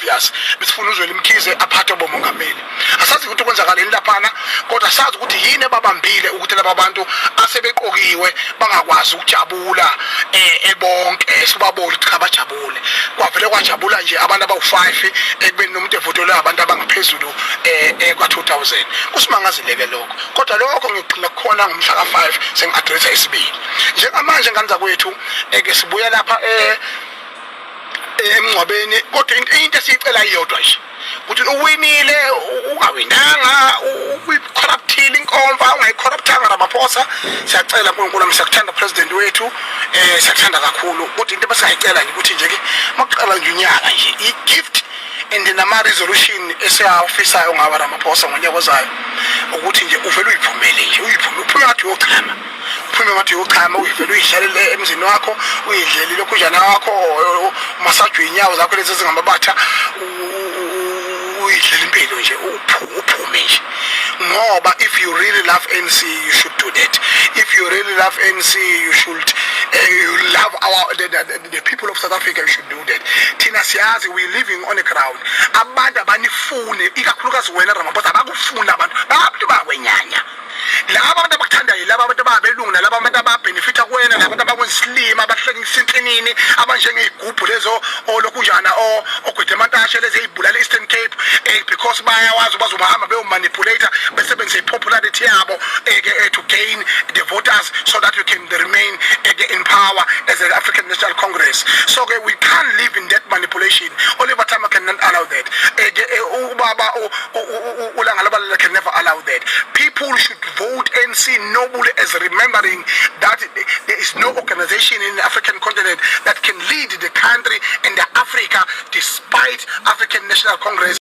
Obvious, besifuna uZweli Mkhize aphathe bomongameli. Asazi ukuthi kwenzakaleni laphana, kodwa sazi ukuthi yini ebabambile ukuthi laba bantu asebeqokiwe bangakwazi ukujabula ebonke. Sibabona ukuthi cha, bajabule, kwavele kwajabula nje abantu abawu-5 ekubeni nomuntu evotelwe abantu abangaphezulu kwa-2000. Kusimangazile-ke lokho, kodwa lokho ngigxila kukhona ngomhla ka-5 sengi-addressa isibili. Njengamanje, ngane zakwethu, ke sibuya lapha emngcwabeni, kodwa into esiyicela iyodwa nje, ukuthi uwinile, ungawinanga, uyi-corruptile inkomfa, ungayi-corruptanga, Ramaphosa, siyacela, uNkulunkulu wami, siyakuthanda, president wethu, siyakuthanda kakhulu, kodwa into ebesingayicela nje ukuthi nje ke makuqala nje unyaka nje, i-gift and nama-resolution esiyawafisayo ngawa, Ramaphosa, ngonyaka ozayo, ukuthi nje uvele uyiphumele nje, uyiphume, uphume ngathi uyochama, uphume ngathi uyochama, uyivele uyidlalele emzini wakho, uyidlele lokhunjana wakho, umasajwe iy'nyawo zakho lezi ezingamabatha, uyidlele impilo nje, uphume nje, ngoba if you really love ANC, you should do that. If you really love ANC, you should you love our the people of South Africa, you should do that. Thina siyazi, we living on the ground, abantu abanifuni, ikakhulukazi wena Ramaphosa, abakufuni abantu, abantu bakwenyanya laba abantu abakuthandayo, laba abantu ababelungu, nalaba abantu ababenefita kuwena, laba abantu abakwenza isilima, abahlekisa inhlinini, abanjengey'gubhu lezo olokhunjana ogwede amantashe, lezi ey'bulala e-Eastern Cape, because bayawazi bazohamba beyomanipulate, besebenzise i-popularity yabo to gain the voters so that you can remain in power as an African National Congress. So ke we can't live in that manipulation. Oliver Tambo cannot allow that. Ubaba uLangalibalele can never allow that. People should vote ANC nobly as remembering that there is no organization in the African continent that can lead the country and the Africa despite African National Congress.